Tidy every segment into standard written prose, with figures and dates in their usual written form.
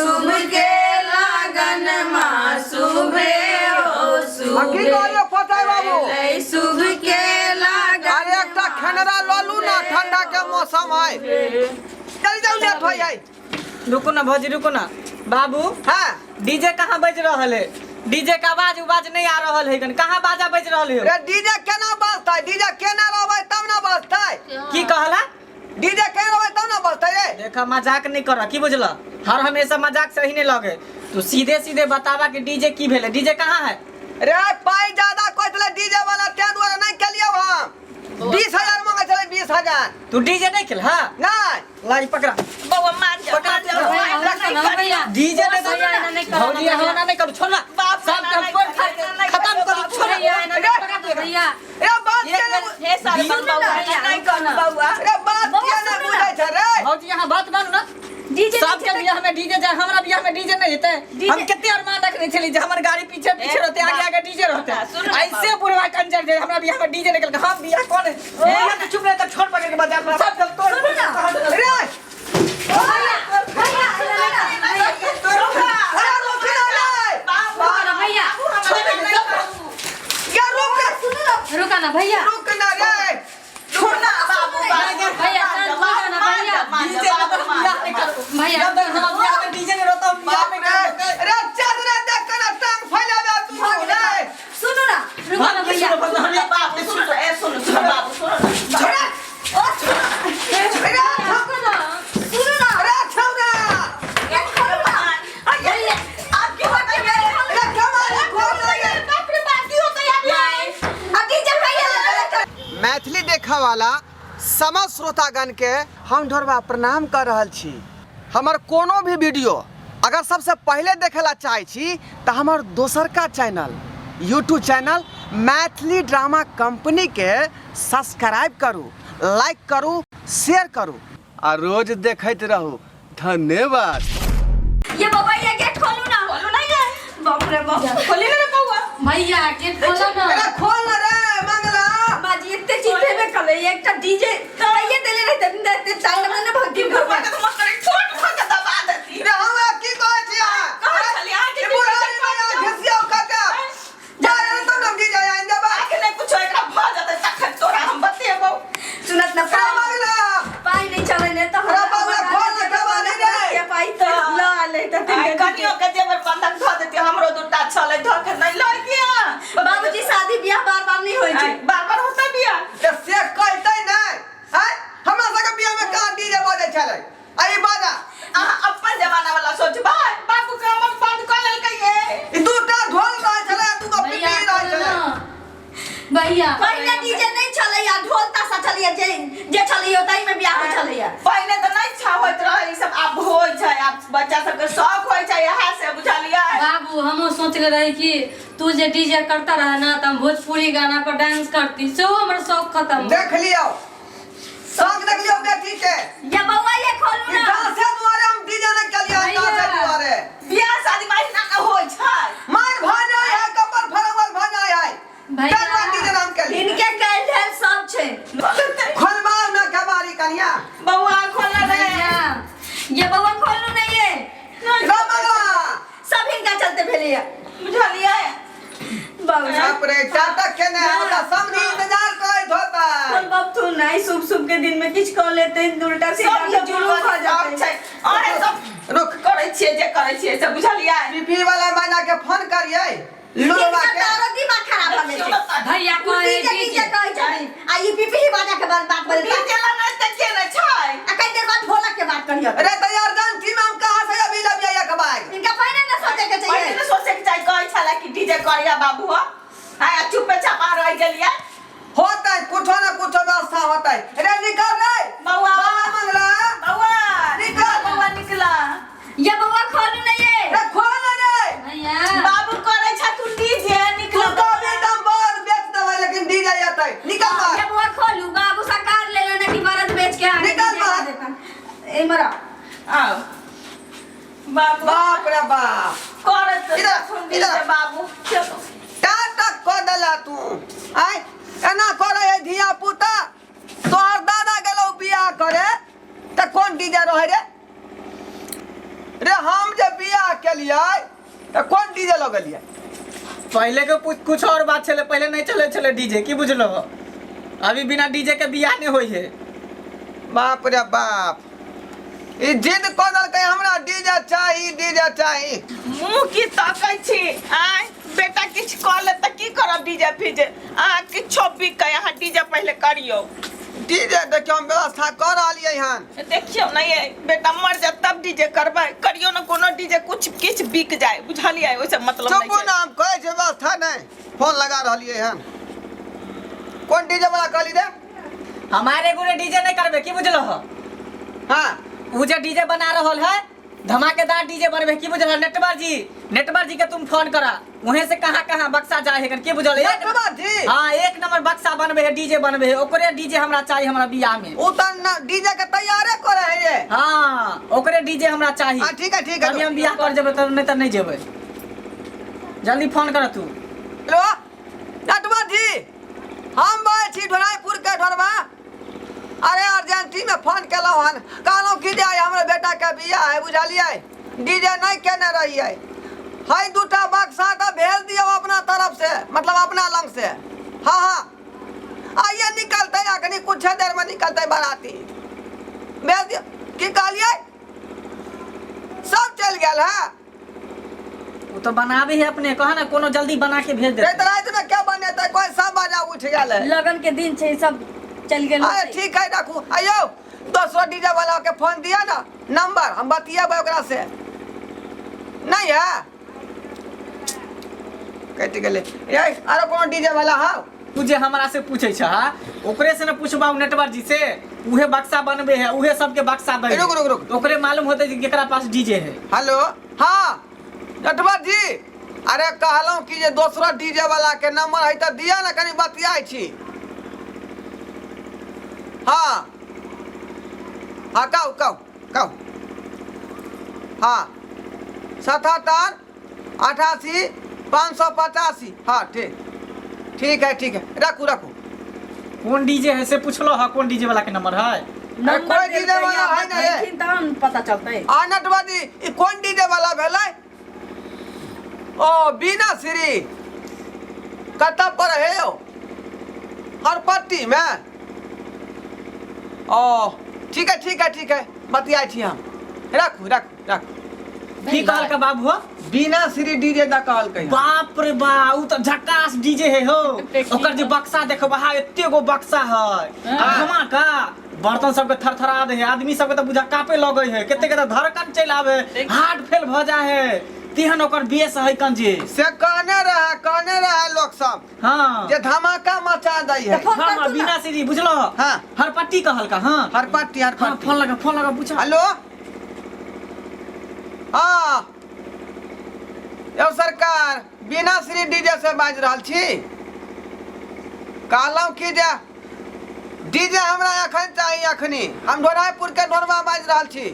शुभ के लगन माँ शुभे हो आ की शुभे कहलियौ पटाइ बाबू एलै शुभ के लगन अरे एकटा खेनरा लऽ लू ना ठंडा के मौसम है चल जाऊ लेट होइ है रुको ना भौजी रुको ना बाबू हाँ डीजे कहाँ बज रहल है डीजे का आवाज उवाज नहीं आ रहल है गन कहाँ बाजा बज रहल है रे डीजे केना बजतै डीजे केना रहबै तब ना बजतै की कहला डीजे केना रहबै तब ना बजतै रे देखा मजाक नहीं कर की बुझल हर हमेशा मजाक सही नहीं लगे तू सीधे सीधे बतावा कि डीजे की भेले डीजे कहाँ है रे पाई ज्यादा कहै छलै डीजे वाला तें दुआरे नहि केलियौ हम 20,000 मांगै छलै 20,000। तू डीजे नहीं खेल हाँ नहि लाई पकड़ा बौआ मान जा पकड़ा मान जा बौआ, भैया, नहीं ना करियो। भैया। डीजे नहीं भैया, एना नहीं करो, भौजी ना यहाँ ना नहीं करू छोड़ ना बाप सब ना के नहीं फोड़ करो, फाड़ के ना नहीं खत्म करो, करू छोड़ भैया, एना नहीं करो, भैया। रे बात एक के मिनट, हे सारे सुन बौआ भैया, नहीं करू बौआ रे बात के नहि बुझै छै रे भौजी यहाँ बात मानू ना डीजे सबके बियाह में डीजे जाए हमरा बियाह में डीजे नहीं हेतै हम कते अरमान रखने छली जे हमर गाड़ी पीछे पीछे रहते आगे आगे डीजे रहते सुन ना ऐसे बुढ़वा कंजर जे हमरा बियाह में डीजे निकल के हम बियाह कौन है बियाह तो चुप रहता छोड़ पकड़ के बाजार में सब गल तोड़ सुनू ना। रे भैया सुनू ना। अरे रुक ना रे रुको ना भैया ये रुक ना सुनू ना रुका ना भैया रुक ना रे सुन ना बाबू बाबू भैया, शांत हो जाना भैया। डीजे में तो हम बियाह नहीं करू भैया। जब तक हमरा बियाह में डीजे नहीं रहता हम बियाह बाप नहीं रे करू रे चादर देख के ना टांग फैलावे तू रे सुनू ना रुको ना भैया बाबू सुन ए सुन सुन बाबू सुन छोड़ा ओ सुनू रे रुको ना सुनू ना रे छौड़ा गेट खोलू ना भैया आप क्यों होते मेरे रे कमाल खोल रे बाप रे बाप की होते यार अब डीजे भैया मैथिली देखा वाला समस्त श्रोतागण के हम ढोरबा प्रणाम कर रहल छी। हमर कोनो भी वीडियो अगर सबसे पहले देखेला चाहै छी तऽ हमर दोसरका channel YouTube channel Maithili drama company के सब्सक्राइब करू, लाइक करू, शेयर करू आ रोज देखैत रहू। धन्यवाद। ये बाबा ये गेट खोलू ना खोलू ना ये बाप रे बाप खोली ना रे बौआ भैया गेट खोलो ना अरे खोल ना रे मंगला बाजी एते चीज देबे कले एकटा डीजे तैये देले रहे तब एते चाल में ने भक्ति घर पर तो मत करे छोट भऽ के दबा देती रे हमरा की कहै छी अहाँ? कहै छली अहाँके ई बुढ़ारी में घिसियौ काका जा रे तो नमकी जाय आइन देबा आके नहि कुछो एकरा भऽ जेतै तखन तोरा हम बतेबौ सुनत ना रे मंगला पाई नहीं चले ने तो अरे बाबा, खोल ना, दबा नहीं रे। के पाई तो ल ले त आइ कनियो के जेवर बंधक धऽ देती हमरो दूटा छलै धऽ के नहि लऽ गया बाबूजी शादी ब्याह बार बार नहीं होई छै बार बार होतै बियाह ते से कहतै नै आय हमरा सबके बियाह में कहाँ डीजे बजै छलै आ ई बाजा अहाँ अपन जमाना वाला सोचबै बाबू के हमर बंद कऽ लेलकै ये ई दूटा ढोल रहै छलै आ दूगो भैया पिपही रहै खोलो छलै ना भैया पहिले डीजे नहीं छलैया ढोल ताशा छलैया जे जे छलैया ताहि में बियाह होइ छलैया पहिले तऽ नहि इच्छा होइत रहै ई सब आब होइ छै आब बच्चा सबके शौक होइ छै इएह से बुझलियै बाबू हमहूँ सोचले रही कि तू जे डीजे करता रहे ना तऽ हम भोजपुरी गाना पर डांस करती सेहो हमर शौक खत्म देख लियौ शौक देख लियौ बेटी के ये बउआ ये खोलू ई ना डांसे दुआरे हम डीजे नहि केलियै भैया। डांसे दुआरे बियाह शादी में अहिना नहि होइ छै मार भऽ जाइ है कपर फरवल भऽ जाइ है भैया। तै दुआरे डीजे नाम केलियै इनके कैल ढेल सब छै खोलबाउ ना कबारी कनिया बौआ खोल रे भैया ये बउआ खोलू ना ये रे मंगला सब इनका चलते भेलैया बुझलियै बाबूजी बाप रे टाटा केने होता समझी इंतजार करैत होता खोल बाप तू नहीं शुभ शुभ के दिन में किछ कह लेते उल्टा सीधा सब के जुलूम भऽ सब जाते छै अरे सब रुक करै छियै जे करै छियै से बुझलियै पीपी वाला मैना के फोन करिए लुलवा इनका के तो आरो दिमाग खराब भऽ गेल छै भैया कहे डीजे डीजे कहै छथिन आ ई पीपी बाजा के बाद बात बोले डीजे ला नाच तऽ के ने छै आ कई देर बाद ढोलक के बात करियो अरे तैयार जान टीम हम कहां से अभी लबिया एक बार इनका पहले ना सोचे के पहिले चाहिए ने सोचे के चाही कहै छला कि डीजे करिया बाबू हो आय चुपे चापा रहि गेलियै होता है कुछो ना कुछो व्यवस्था होता है अरे निकल रे बौआ बौआ मंगला बौआ निकल। बौआ निकला ये बउआ खोलू ना ये अरे खोल ना रे भैया बाबू करै छथुन डीजे तू निकला तो अभी एकदम बाल बेच देबै लेकिन डीजे एतै निकल ये बाहर बउआ खोलू बाबू सरकार ले लेना कि बरद बेच के आगे निकल डीजे बाहर। के देता। ए मरा आओ बाबू बाप रे बाप करत इधर, छथुन इधर। डीजे बाबू चलो टाटा कऽ देला तू आय एना करे है धिया पुता तोहर दादा गेलौ बियाह करे तऽ कोन डीजे रहै रे रे हम जे गेलियै तऽ कोन डीजे लऽ गेलियै? पहले के कुछ और बात छले, पहले नहीं चले छले डीजे, की बुझलो? अभी बिना डीजे के बियाह नहीं होई है। बाप रे बाप, ई जिद कऽ देलकै हमरा डीजे चाही, डीजे चाही। मुँह की तकै छी? आय बेटा, किछु कऽ ले तऽ की करब डीजे फीजे? अहाँ किछो बिकै, अहाँ डीजे पहिले करियौ। डीजे देखियौ, हम व्यवस्था कऽ रहलियै हन। देखियौ ने ये बेटा, मर जाए तब डीजे करबै? करियौ ने कोनो डीजे, कुछ किछु बिक जाए, बुझलियै? ओहिसँ मतलब चुपू नहि ना, छै। हम कहै छै व्यवस्था नहि, फोन लगा रहलियै हन। कोन डीजे वाला कहली रे? हमारे गुने डीजे नहीं करबे, की बुझलो हो? हाँ। उ जे डीजे बना रहल है, धमाकेदार डीजे बनबे, की बुझल? नेटवर जी, नेटवर जी के तुम फोन करा, वहीं से कहाँ कहाँ बक्सा जाए है, की बुझल? एक नेटवर जी? हाँ, एक नंबर बक्सा बनबे है, डीजे बनबे है, ओकरे डीजे हमरा चाहिए हमरा बियाह में। उ तऽ डीजे के तैयारे करे है ये। हाँ, ओकरे डीजे हमरा चाहिए। हाँ, ठीक है, ठीक है। तभी हम बियाह कर जेबै, तब नहीं तऽ नहीं जेबै। जल्दी फोन कर तू। हेलो नटवर जी, हम बाजै छी ढोराईपुर के ढोरबा। अरे अर्जेंटी में फोन केलहुँ हन, कहलहुँ कि जे आइ हमर बेटा के बियाह है, बुझलियै? डीजे नहीं केने रहियै है, दूटा बक्सा तऽ भेज दियौ अपना तरफ से, मतलब अपना लंग से। हाँ हाँ, आइए निकलतै, अखनी कुछ देर में निकलतै बाराती, भेज दियौ। की कहलियै? सब चलि गेल है? वो तो बनाबे है अपने, कहा ना कोनो जल्दी बना के भेज रे दे। तऽ रातिमे के बनेतै? कोइ सब बाजा उठि गेल है। लगन के दिन छै, सब चल गेल। अरे ठीक है, रखू। आइयो दोसरो डीजे वाला के फोन दिया ना नंबर, हम बतियेबै ओकरा से। नहीं है, कटि गेलै। ये आरो कोनो डीजे वाला हौ? तू जे हमरा से पूछे छ, ओकरे से न पूछबा, नेटवर जी से। उहे बक्सा बनबे है, उहे सबके बक्सा दे। रुक, रुक, रुक। ओकरे मालूम होते कि केकरा पास डीजे है। हेलो, हाँ नटवर जी, अरे कहलहुँ कि जे दोसरो डीजे वाला के नंबर है तऽ दिअ ने, कनि बतियाइ छी। हाँ हाँ, कहू कहू कहू। हाँ, 77 88 585। हाँ, ठीक ठीक है, ठीक है, रखू रखू। कौन डीजे है से पूछलो है? कौन डीजे वाला के नंबर है? नंबर कोई डीजे वाला है ना रे? तहन पता चलतै। आ नटवर जी, ई कोन डीजे वाला भेलै? ओ बीना श्री कतऽ पर है यौ? हरपट्टी में? ओ ठीक है, ठीक है, ठीक है, बतियाइ छी हम। रखू रखू रखू। की कहल का बाबू हो? बीना श्री डीजे दा कहलकै हन। बाप रे बा, उ त झकास डीजे है हो। ओकर जे बक्सा देखबा हा, एते गो बक्सा है आ धमाका बर्तन सबके थरथरा दे है, आदमी सबके त बुझा कापे लगै है, कते के त धड़कन चलि आवे, हार्ट फेल भ जाए है, तेहन ओकर बेस है कंजे। से कहने रहे, कहने रहे लोग सब जे धमाका मचा दै है। फोन हाँ कर हाँ तू ना। बिना सीढ़ी बुझलो? हाँ। हरपट्टी कहल का? हाँ। हरपट्टी। हाँ। हरपट्टी। फोन लगा, फोन लगा, पूछा। हेलो, हाँ यौ सरकार, बिना श्री डीजे से बाजि रहल छी। कहलहुँ कि जे डीजे हमरा एखन चाही, अखनी। हम ढोराईपुर के ढोरबा बाजि रहल छी।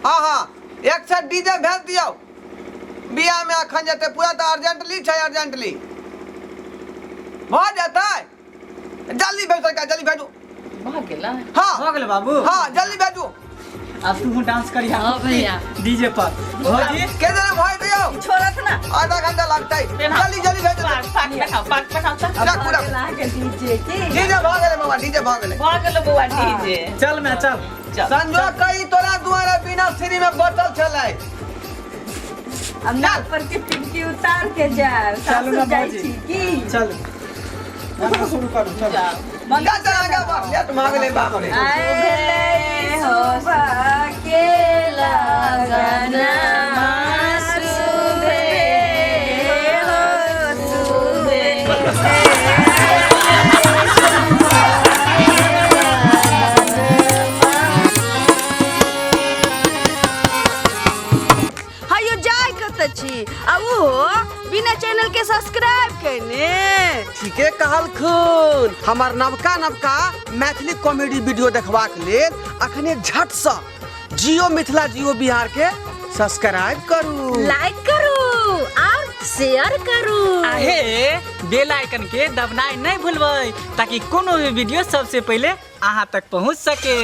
हाँ हाँ, एक सेट डीजे भेज दियौ, बियाह में अखन जेतै पूरा, तऽ अर्जेंटली छै, अर्जेंटली भऽ जेतै। जल्दी भेजू सरकार, जल्दी भेजू। भऽ गेलै? हाँ। भऽ गेलै बाबू? हाँ, जल्दी भेजू। अब तू डांस करिहा हाँ भैया। डीजे पर भौजी। के देर भऽ दियौ? छोड़त ना। आधा घंटा लगतै, जल्दी जल्दी भेजू। पाग पाग पहनाओ, पाग पहनाओ तऽ। रखू रखू। अहाँके डीजे की डीजे भऽ गेलै बाबा, डीजे भऽ गेलै। भऽ गेलो बौआ डीजे। चल मैं चल। चल। संजोग कही तोरा दुआरे बिना श्री में बचल छलै। अब नाक पर के टिमकी उतार के जाए। चलू ना सासुर जाइ भौजी। छी की? चल, गाना शुरू करू, चल। जाओ। जा चल, आगा बढ़, लेट भऽ गेलै, बाप रे। आए सुबह के लगनमा सुबे हो सुबे। हयो जाय कतऽ छी आ ओहो बिना चैनल के सब्सक्राइब केने? ठीके कहलखुन। हमर नवका नवका मैथिली कॉमेडी वीडियो देखबाक लेल अखने झटसँ जियो मिथिला जियो बिहार के सब्सक्राइब करू, लाइक करू और शेयर करू। आहे बेल आइकन के दबनाइ नहीं भूलबै, ताकि कोनो भी वीडियो सबसे पहले अहाँ तक पहुँच सके।